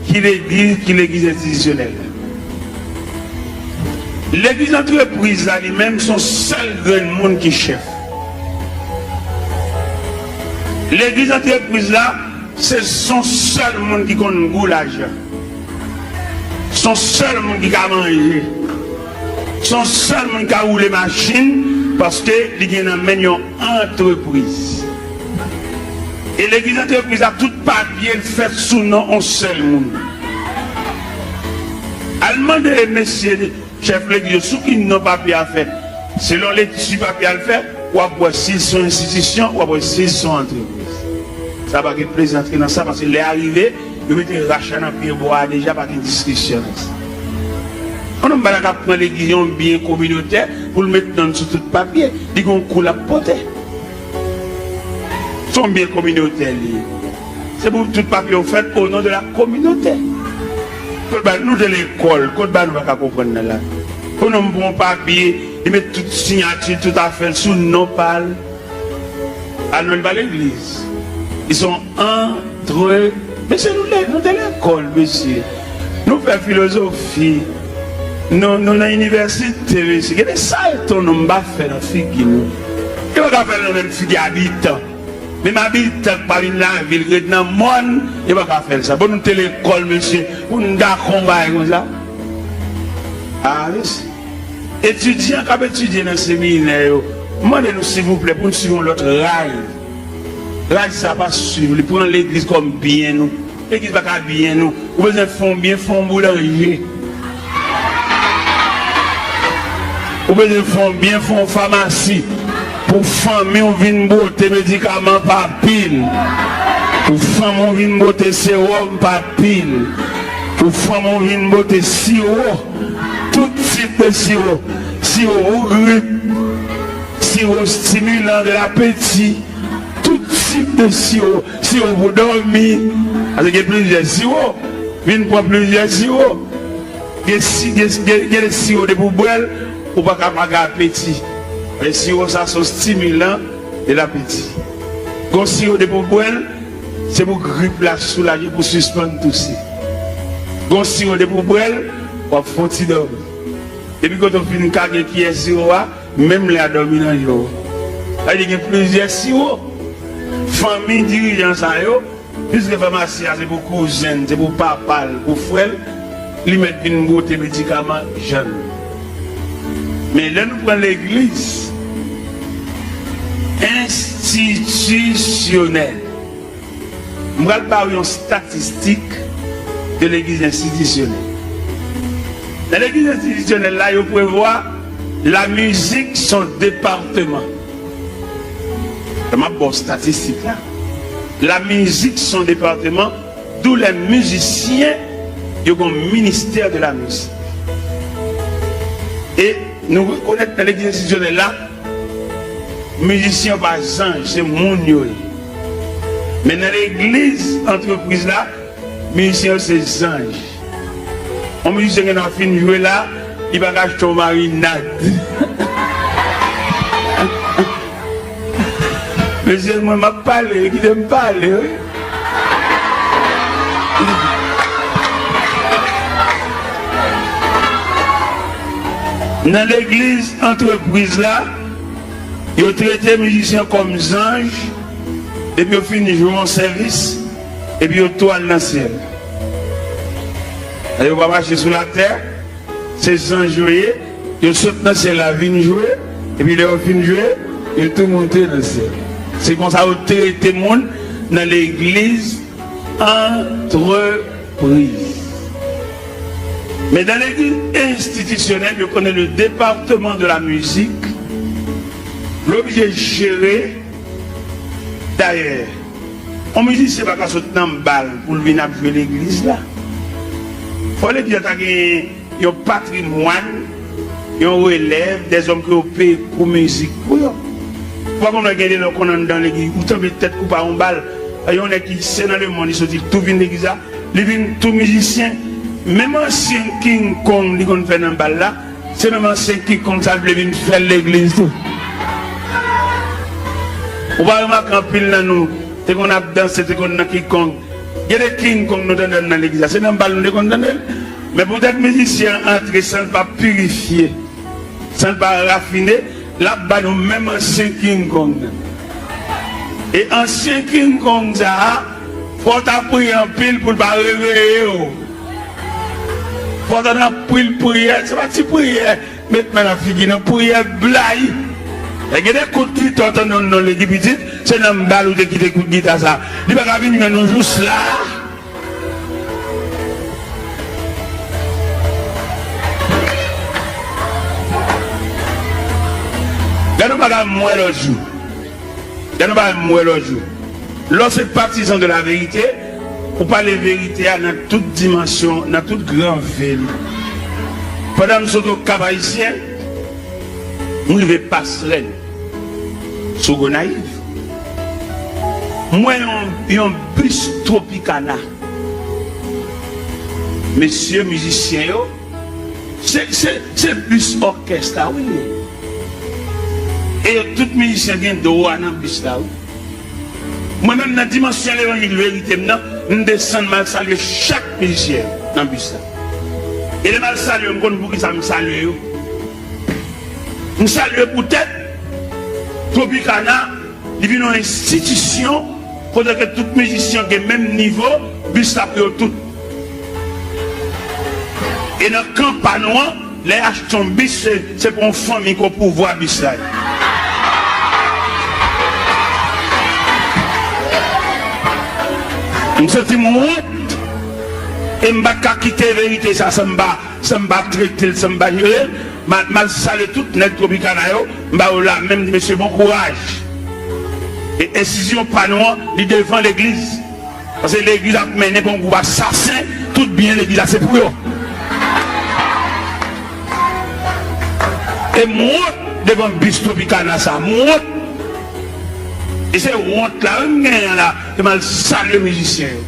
ki legliz, ki legliz enstitisyonèl la. Legliz antrepriz la, li menm, se yon sèl grenn moun ki chèf. Legliz antrepriz la, se, se yon sèl moun ki konn gou lajan. Se yon sèl moun ki ka manje. Se yon sèl moun ki ka woule machin, paske li gen nan men l yon antrepriz. E legliz antrepriz la, tout papye l fèt sou non yon sèl moun. Al mande mesye chèf legliz yo sou ki non papye a fèt. Selon lekti papye a l fè, w ap wè si l se yon enstitisyon, w ap wè si l se yon antrepriz. Sa pa gen plezantri nan sa, paske lè a rive, yo mete rach la nan pye bwa a deja, pa gen diskisyon nan sa. Yon nonm pa ta ka pran legliz, yon byen kominotè, pou l met non l sou tout papye. Li gen yon kou l ap pote. Se yon byen kominotè li ye. Se pou tout papye yo fèt o non de la kominote. Kot ba nou te lekòl, kot ba nou pa ka konprann nan la. Pou nonm pran yon papye, li met tout siyati, tout afè l sou non pa l. A non l pa legliz. Li se yon antre-, mesye, nou le-, nou te lekòl, mesye. Nou fè filozofi. Nou, nou nan inivèsite, mesye. Gade sa Elton John pa fè nan figi nou. Yo pa ka fè l nan menm figi abitan. Menm abitan k pa vin lavil, k ret nan mòn, yo pa ka fè l sa. Bon, nou te lekòl, mesye, pou n dakò yon bagay konsa. A, mesye. Etidyan k ap etidye nan seminè yo, m mande nou, silvouplè, pou n swiv yon lòt ray. Ray sa pa swiv, li pran legliz kòm byen nou. Legliz pa ka byen nou. Ou bezwen fè yon byen, fè yon boulanje. Ou bezwen fè yon byen, fè yon famasi. Pou fanmi w vin bwote medikaman pa pil. Pou fanmi w vin bwote sewòm pa pil. Pou fanmi w vin bwote siwo. Tout tip de siwo. Siwo pou grip. Siwo stimulan de lapeti. Tout tip de siwo. Siwo pou dòmi. Paske gen plizyè siwo. Vin pran plizyè siwo. Gen si-, gen, gen, gen de siwo depi w bwè l, ou pa ka pa gen apeti. Men siwo sa se yon stimulan de lapeti. Gon siwo depi w bwè l, se pou grip la soulaje, pou sispann touse. Gon siwo depi w bwè l, w ap fè yon ti dòmi. Depi kote w fin kage kiyè siwo a, menm lè a dòmi nan je w. Sa vle di gen plizyè siwo. Fanmi dirijan sa yo, piske famasi a se pou kouzen l, se pou papa l, pou frè l, li mèt vin bwote medikaman jan l. Men lè nou pran legliz enstitisyonèl, m pral ba w yon statistik de legliz enstitisyonèl. Nan legliz enstitisyonèl la, yo prevwa la mizik se yon depatman. Lè m ap ba w statistik la, la mizik se yon depatman, d'où les musiciens, yo gen ministè de la mizik. E nou rekonèt nan legliz enstitisyonèl la, mizisyen yo pa zanj, se moun yo ye. Men nan legliz antrepriz la, mizisyen yo se zanj. Yon mizisyen gen dwa fin jwe la, li pa ka achte yon marinad. Mesye, mwen m ap pale, kite m pale, wi. Nan legliz antrepriz la, yo trete mizisyen kòm zanj, depi yo fin jwe yon sèvis, epi yo tou al nan syèl. Yo pa mache sou latè, se zanj yo ye, yo sot nan syèl la vin jwe, epi lè yo fin jwe, yo tou monte nan syèl. Se konsa yo trete moun nan legliz antrepriz. Men dans l'église institutionnelle, yo konnen le département de la musique, l oblije jere. Dayè, yon mizisyen pa ka sot nan bal pou l vin ap jwe legliz la. Fò legliz la ta gen yon patrimwàn, yon relèv, dèzòm ke yo peye kou mizik pou yo. Ou pa konn wè gen de lè w konn anndan legliz, ou tanbe tèt kou pa yon bal. Yon nèg ki se nan lemonn, li soti tou vin legliz la, li vin tou mizisyen. Menm ansyen King Kong li konn fè nan bal la, se menm ansyen King Kong sa l vle vin fè l legliz tou. Ou pa remake anpil nan nou te konn ap danse, te konn nan King Kong. Gen de King Kong nou tande nan legliz la, se nan bal nou te konn tande l. Men poutèt mizisyen an antre san l pa pirifye, san l pa rafine, l ap ba nou menm ansyen King Kong nan. E ansyen King Kong sa a, fò w ta priye anpil pou l pa reveye w. Fò w ta nan pil priyè, se pa ti priyè, met men nan figi, nan priyè blayi. E gen de kout gita w tande yon nonm li ki pitit, se nan bal ou te kite kout gita sa. Li pa ka vin jwenn nou jous la. Gade yon bagay m wè lòt jou. Gade yon bagay m wè lòt jou. Lè w se patizan de la verite, ou pale verite a nan tout dimansyon, nan tout granve li. Pandan m sot Okap Ayisyen, m rive Pasrèl, sou Gonayiv. M wè yon, yon bis Tropicana. Mesye mizisyen yo, se, se, se bis òkès la, wi, li ye. E yo tout mizisyen gen dwa nan bis la, wi. Mwen menm, nan dimansyon levanjil verite m nan, m desann, m al salye chak mizisyen nan bis la. E lè m al salye yo, m konn poukisa m salye yo. M salye poutèt Tropicana, li vin yon enstitisyon kote ke tout mizisyen gen menm nivo, bis la pou yo tout. E nan kan pa nou an, lè y achte yon bis, se, se pou yon fanmi ki o pouvwa bis la ye. M santi m wont, e m pa t ka kite verite sa san m pa, san m pa trete l, san m pa jere l. M al, m al salye tout nèg Tropicana yo, m ba yo lamen, m di, "Mesye, bon kouraj." E enstitisyon pa nou an, li devan legliz. Paske legliz ap mennen pa yon gwoup asasen, tout byen legliz la se pou yo. E m wont devan bis Tropicana sa, m wont. E se wont la, wi, m genyen la, e m al salye mizisyen yo.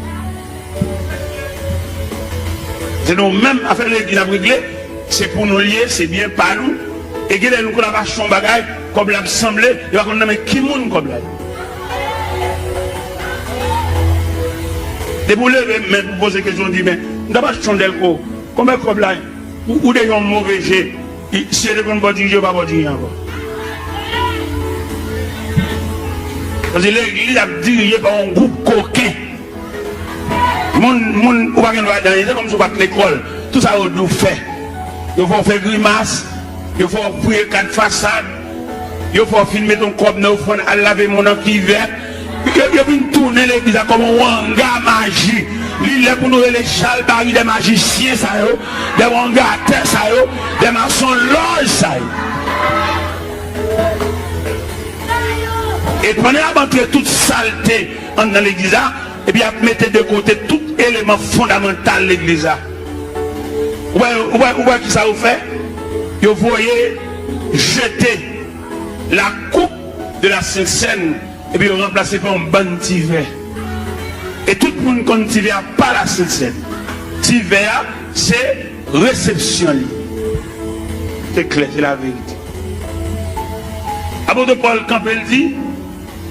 Se nou menm, afè legliz ap regle, se pou nou l ye, se byen pa nou. E genlè nou konn ap achte yon bagay, kòb la ap sanble, yo pa konn nan men ki moun kòb la ye. Depi w leve men pou poze kesyon, w di, "Men, m t ap achte yon dèlko, konbyen kòb la ye?" Ou, ou deja yon move je. I, si yo te konn ba w dirije, yo pa ba w dirije ankò. Paske legliz ap dirije pa yon gwoup koken. Moun, moun, ou pa gen dwa dan li, se kòmsi ou pa t lekòl. Tout sa yo di w fè. Yo fè w fè grimas, yo fè w fouye kat fasad, yo fè w fin mete yon kòb nan ofrann, al lave men w nan kivèt. Yo, yo vin tounen legliz la kòm yon anga maji. Li lè pou nou rele chalbari dè majisyen sa yo, dè wangatè sa yo, dè masonlòj sa yo. E pandan y ap antre tout salte anndan legliz la, epi y ap mete de kote tout eleman fondamantal legliz la. Ou wè, ou wè, ou wè kisa yo fè? Yo voye jete la coupe de la Sainte Seine, epi yo ranplase pa yon bann ti vè. E tout moun konn ti vè a pa la Sainte Seine. Ti vè a, se resepsyon li. Se klè, se laverite. Apot Pòl kanpe, l di,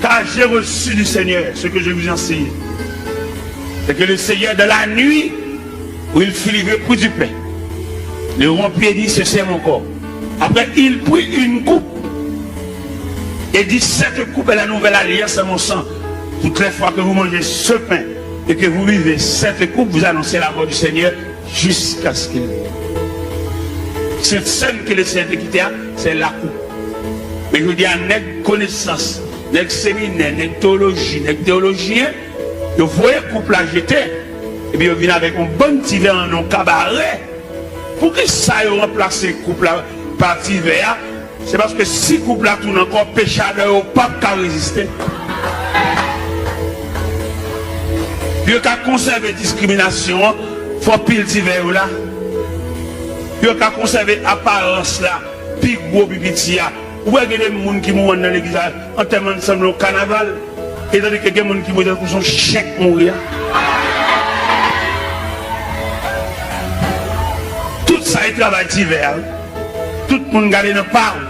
"Car j'ai reçu du Seigneur ce que je vous ai enseigné. C'est que le Seigneur, dans la nuit où il fit livrer pour du pain, le rompit et dit, 'Ceci est mon corps.' Après, il prit une coupe et dit, 'Cette coupe est la nouvelle alliance à mon sang. Toutes les fois que vous mangez ce pain et que vous buvez cette coupe, vous annoncez la mort du Seigneur jusqu'à ce qu'il vienne.'" Sent Sèn ke Lesenyè te kite a, se lakou. Men jodi a, nèg konesans, nèg seminè, nèg teyoloji, nèg teyolojyen, yo voye koup la jete, epi yo vin avèk yon bann ti vè an yon kabarè. Poukisa yo ranplase koup la pa ti vè a? Se paske si koup la tounen ankò, pechadè yo p ap ka reziste. Pou yo ka konsève diskriminasyon an, fò pil ti vè yo la. Pou yo ka konsève aparans la, pi gwo, pi piti a. Ou wè gen de moun ki mouri anndan legliz la, antèman sanble yon kanaval. E tandike gen moun ki mouri tankou se yon chen k mouri a. Tout sa e travay ti vè a, wi. Tout moun gade nan pa w.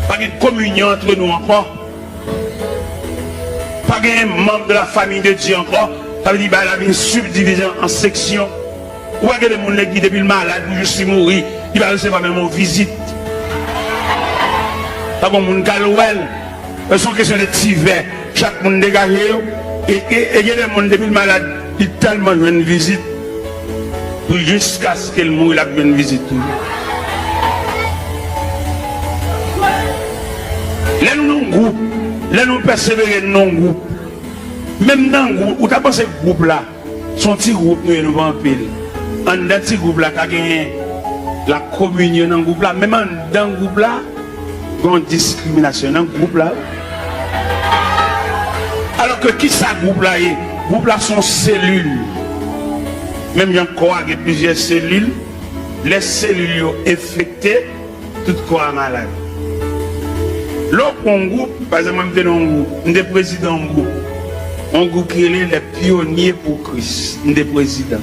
Pa gen kominyon antre nou ankò. Pa gen manm de la famille de Dieu ankò. Sa vle di bagay la vin sibdivize an seksyon. Ou wè gen de moun legliz depi l malad pou jis li mouri, li pa resevwa menm yon vizit. Pa gen moun k al wè l. Se yon kesyon de ti vè. Chak moun degaje yo. E, e, e gen de moun depi l malad, li tèlman jwenn vizit. Pou jiskaske l mouri, l ap jwenn vizit toujou. Lè nou nan yon gwoup, lè nou pèsevere nan yon gwoup, menm nan gwoup, ou ta panse gwoup la, se yon ti gwoup nou ye, nou pa anpil. Anndan ti gwoup la, ta genyen lakominyon nan gwoup la, menm anndan gwoup la, gen yon diskriminasyon nan gwoup la. Alò ke kisa gwoup la ye? Gwoup la se yon selil. Menm jan kò a gen plizyè selil, lè selil yo enfekte, tout kò a malad. Lè w pran yon gwoup, pa egzanp, mwen m te nan yon gwoup, m te prezidan yon gwoup. Yon gwoup ki rele Les Pionniers pour Christ, m te prezidan.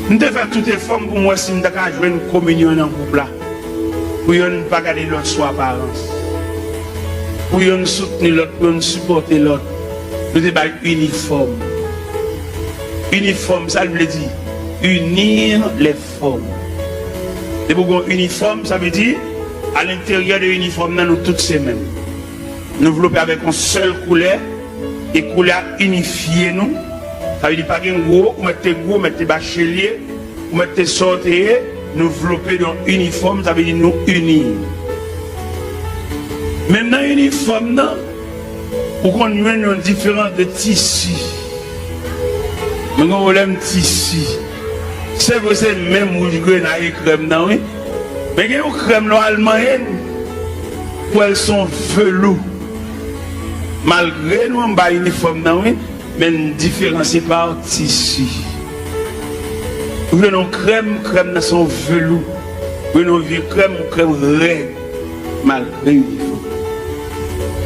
M te fè tout efò m pou m wè si m ta ka jwenn kominyon nan gwoup la. Pou yonn pa gade lòt sou aparans. Pou yonn soutni lòt, pou yonn sipòte lòt. Nou te bay inifòm. Inifòm, sa l vle di? Unir les formes. Depi w gen yon inifòm, sa vle di, alenteryè de inifòm nan, nou tout se menm. Nou vlope avèk yon sèl koulè, e koulè a inifye nou. Sa vle di, pa gen gwo, ou mèt te gwo, ou mèt te bachelye, ou mèt te sa w te ye, nou vlope de yon inifòm, sa vle di nou ini. Men nan inifòm nan, ou konn jwenn yon diferans de tisi. Mwen gen yon pwoblèm tisi. Se vre, se menm wouj grenay e krèm nan, wi. Men gen yon krèm lè w al manyen l, ou wè l se yon velou. Malgre nou anba inifòm nan, wi, men n diferansye pa tisi. Ou jwenn yon krèm, krèm nan se yon velou. Ou jwenn yon vye krèm, yon krèm rèd. Malgre inifòm.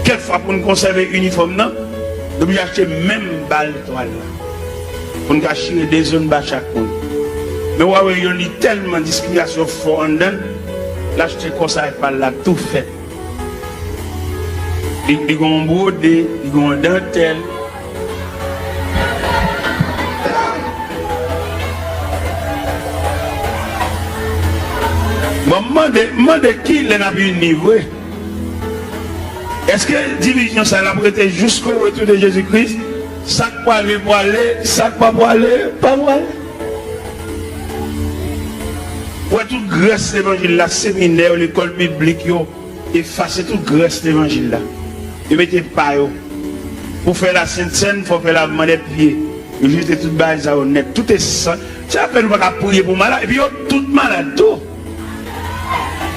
Kèk fwa pou n konsève inifòm nan, nou oblije achte menm bal twal la. Pou n ka chire de zòn ba chak moun. Men w a wè youn li tèlman diskriminasyon fò anndan l, l achte kòsay pa l la tou fèt. Li, li gen yon bwode, li gen yon dantèl. Bon, m mande, m mande kilè n ap ini vre? Èske divizyon sa l ap rete jusqu'au retour de Jésus-Christ? Sa k prale, prale, sa k pa prale, pa prale. Ou wè tout grès levanjil la, seminè yo, lekòl biblik yo, efase tout grès levanjil la. Yo mete pa yo. Pou fè la Sent Sèn, fò fè lavman dè pye. Yo jete tout bagay sa yo nèt. Tout esan. Se apèn ou pa ka priye pou malad. Epi yo tout malad tou.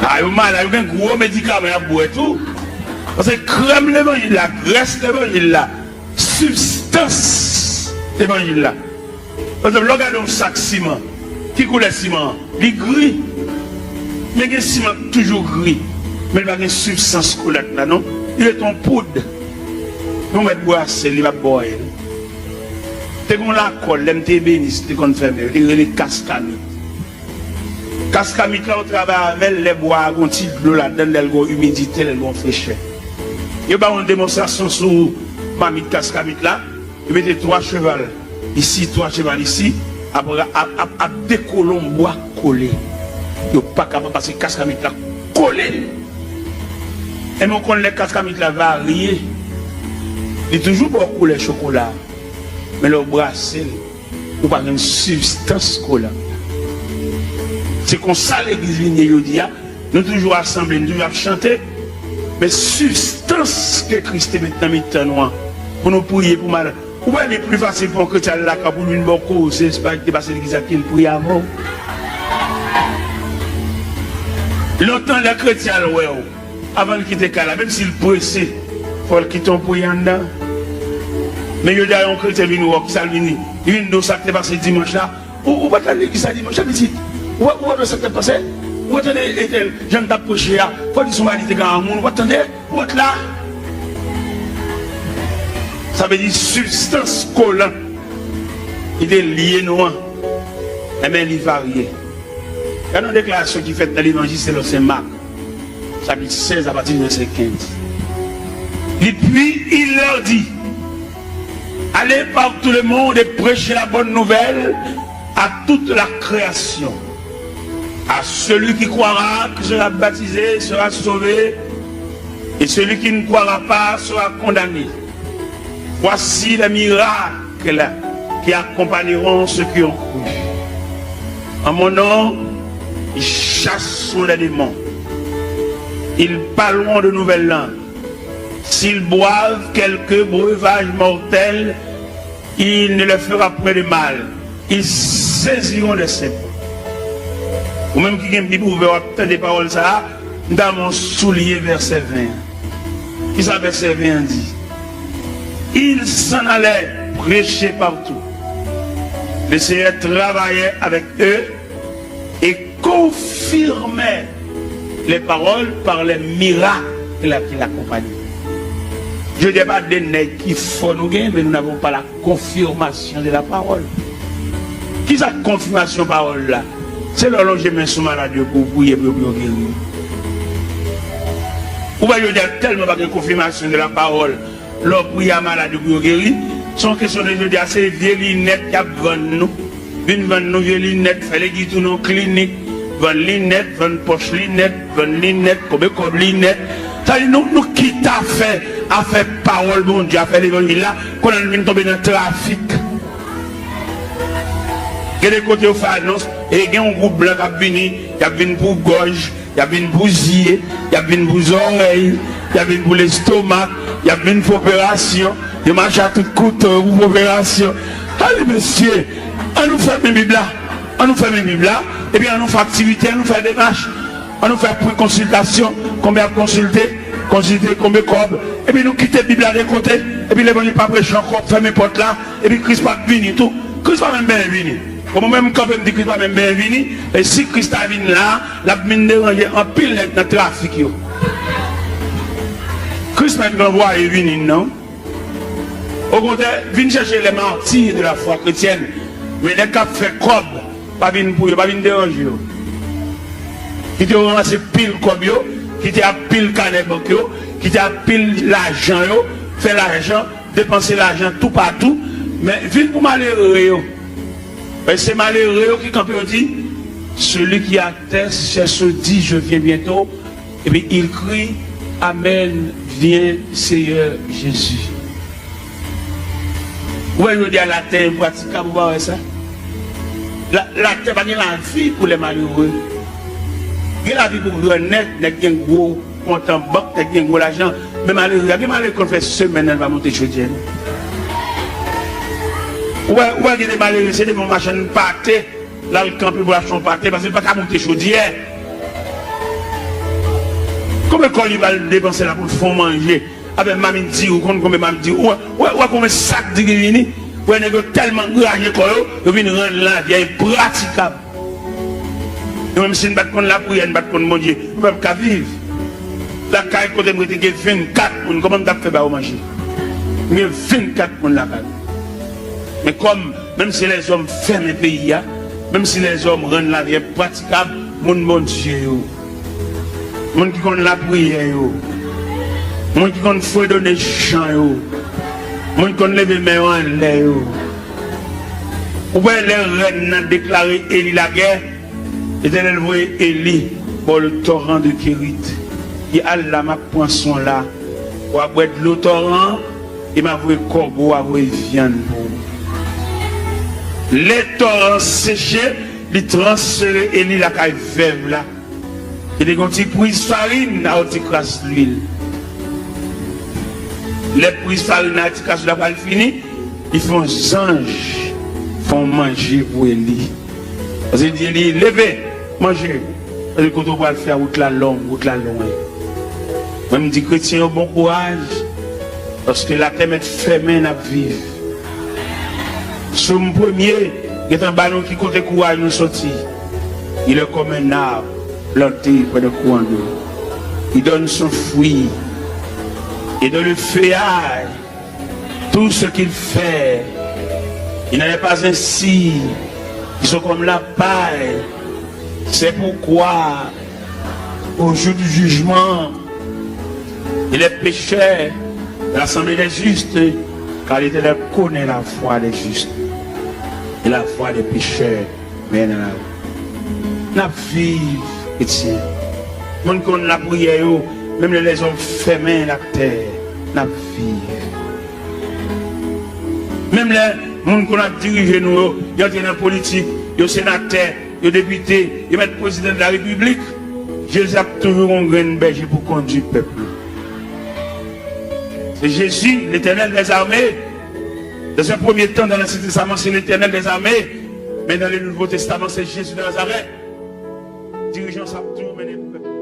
A, yo malad, yo gen gwo medikaman y ap bwè tou. Paske krèm levanjil la, grès levanjil la, sibstans levanjil la. Pa egzanp, lè w gade yon sak siman, ki koulè siman an? Li gri. Men gen siman k toujou gri. Men li pa gen sibstans koulè la non. Li ret yon poud. Men w mèt bwase l, li p ap ba w anyen. Te gen yon lakòl, lè m te Ebenis, te konn fèmen, yo te rele Kaskamit. Kaskamit la, ou travay avè l, lè bwa a gen yon ti dlo ladan l, lè l gen yon imidite, lè l gen yon frechè. Yo ba w yon demonstrasyon sou mamit Kaskamit la, yo mete twa cheval isi, twa cheval isi, ap, ap, ap, ap dekole yon bwa kole. Yo pa kapab pase Kaskamit la kole. Enben, ou konn lè Kaskamit la varye, li toujou ba w koulè chokola. Men lè w brase l, ou pa jwenn sibstans koulè. Se konsa legliz vin ye jodi a. Nou toujou asanble, nou toujou ap chante. Men sibstans ke Kris te met nan mitan nou an, pou nou priye pou malad. Ou wè, li pli fasil pou yon kretyen al lakay pou l vin ba w koze, se pa te pase legliz la ke l priye avè w. Lontan, lè kretyen al wè w, avan l kite kay la, menm si l prese, fò l kite yon priye anndan. Men jodi a, yon kretyen vin wè w, kisa l vin di? Li vin di w sa k te pase dimanch la. Ou, ou pa t al legliz la dimanch la, pitit? Ou, ou pa t wè sa k t ap pase? Ou pa tande entèl, jan l t ap preche a? Fò di se yon bagay li te gen a moun, ou pa t tande? Ou pa t la? Sa vle di sibstans kolan ki te lye nou an, enben, li varye. Gade yon deklarasyon ki fèt nan Levanjil selon Sen Mak, chapitre seize, à partir du verset quinze. Li, puis il leur dit, allez par tout le monde et prêchez la bonne nouvelle à toute la création. À celui qui croira, qui sera baptisé, sera sauvé, et celui qui ne croira pas sera condamné. Voici les miracles qui accompagneront ceux qui ont cru. En mon nom, ils chasseront les démons. Ils parleront de nouvelles langues. S'ils boivent quelque breuvage mortel, il ne leur fera point de mal. Ils saisiront des serpents. Ou menm ki gen Bib ouvè, w ap tande pawòl sa a, m ta renmen w souliye vèsè ven an. Kisa vèsè ven an di? Ils s'en allaient prêcher partout. Le Seigneur travaillait avec eux et confirmait les paroles par les miracles qui l'accompagnaient. Jodi a, pa de nèg ki fò nou gen, men nous n'avons pas la confirmation de la parole. Kisa k konfimasyon pawòl la? Se lè w lonje men sou malad yo pou w priye pou yo, pou yo geri. Ou wè, jodi a tèlman pa gen konfimasyon de la parole. Lè w priye a malad yo pou yo geri, se yon kesyon de jodi a, se vye linèt y ap vann nou. Vin vann nou vye linèt, fè legliz tounen yon klinik, vann linèt, vann pòch linèt, vann linèt, konbe kòb linèt. Sa vle di nou, nou kite afè, afè pawòl Bondye, afè levanjil la, kounye a nou vin tonbe nan trafik. Gen de kote yo fè anons, e gen yon gwoup blan k ap vini, y ap vin pou gòj, y ap vin pou zye, y ap vin pou zòrèy, y ap vin pou lestomak, y ap vin pou operasyon, yo mache ak tout kouto yo pou operasyon. Ale mesye, ann nou fèmen Bib la, ann nou fèmen Bib la, epi ann nou fè aktivite, ann nou fè demach, ann nou fè pri konsiltasyon, konbyen ap konsilte, konsilte konbyen kòb, epi nou kite Bib la de kote, epi levanjil pa preche ankò, fèmen pòt la, epi Kris p ap vini tou. Kris pa menm benyen vini. Bon, mwen menm, m kanpe, m di Kris pa menm benyen vini. E si Kris ta vin la, l ap vin deranje anpil nèg nan trafik yo. Kris pa t gen anvwaye vini, non. Okontrè, vin chèche les martyrs de la foi chrétienne. Men nèg k ap fè kòb, pa vin pou yo, pa vin deranje yo. Kite yo ranmase pil kòb yo, kite ak pil kanè bank yo, kite ak pil lajan yo, fè lajan, depanse lajan toupatou, men vin pou malere yo. Paske se malere yo ki kanpe, yo di, celui qui atteste cherche, dit, je viens bientôt, epi il crie, amen, viens Seigneur Jésus. Ou wè jodi a latè enpratikab, ou pa wè sa? La, latè pa gen lavi pou lè malere. Gen lavi pou grannèg, nèg gen gwo kont an bank, nèg gen gwo lajan. Men malere a, gen malere ki konn fè semèn nan l pa monte chodyè, non. Ou wè, ou wè gen de malere, se devan yon machann pate, l al kanpe pou l achte yon pate, paske l pa ka monte chodyè. Konbyen kòb li pral depanse la pou l fè yon manje? Avèk mamit diri, ou konn konbyen mamit diri? Ou wè, ou wè, ou wè konbyen sak diri vini? Ou wè nèg yo tèlman angaje kò yo, yo vin rann lavi a enpratikab. Nou menm si n pa t konn lapriyè, n pa t konn Bondye, nou p ap ka viv. Lakay kote m rete gen vennkat moun, kòman m t ap fè ba yo manje? M gen vennkat moun lakay. Men kòm, menm si lèzòm fèmen peyi a, menm si lèzòm rann lavi enpratikab, moun Bondye yo, moun ki konn lapriyè yo, moun ki konn fredone chan yo, moun ki konn leve men yo anlè yo. Ou wè lè rèn nan deklare Eli lagè, Letènèl voye Eli bò le toran de Kerit. Li al la, m ap pran swen w la. W a bwè dlo toran an, e m a voye kòbo, w a voye vyann pou ou. Lè toran an seche, li transfere Eli lakay vèv la. Li te gen yon ti priz farin ak yon ti kras lwil. Lè priz farin ak ti kras lwil la pral fini, li fè yon zanj fè yon manje pou Eli. Paske li di Eli, leve, manje. Paske kote w pral fè a, wout la long, wout la lwen. Mwen, m di kretyen yo bon kouraj, paske latè mèt fèmen, n ap viv. Sòm premye gentan ba nou ki kote kouraj nou soti. Il est comme un arbre planté près d'un courant d'eau. Il donne son fruit. Et dans le feuillage, tout ce qu'il fait, il n'en est pas ainsi. Ils sont comme la paille. C'est pourquoi, au jour du jugement, il est pécheur de l'assemblée des justes, car l'Éternel connaît la voie des justes et la voie des pécheurs. Men nan lavi. N ap viv, kretyen. Moun ki konn lapriyè yo, menm lè lèzòm fèmen latè, n ap viv. Menm lè moun konn ap dirije nou yo, yo antre nan politik, yo senatè, yo depite, yo mèt prezidan de la repiblik, Jezi ap toujou gon grenn bèje pou kondui pèp li. Se Jezi, Letènèl dèzame. Dans un premier temps, dans l'Ancien Testament, c'est l'Éternel des armées. Mais dans le Nouveau Testament, c'est Jésus de Nazareth. Dirijan sa ap toujou mennen pèp.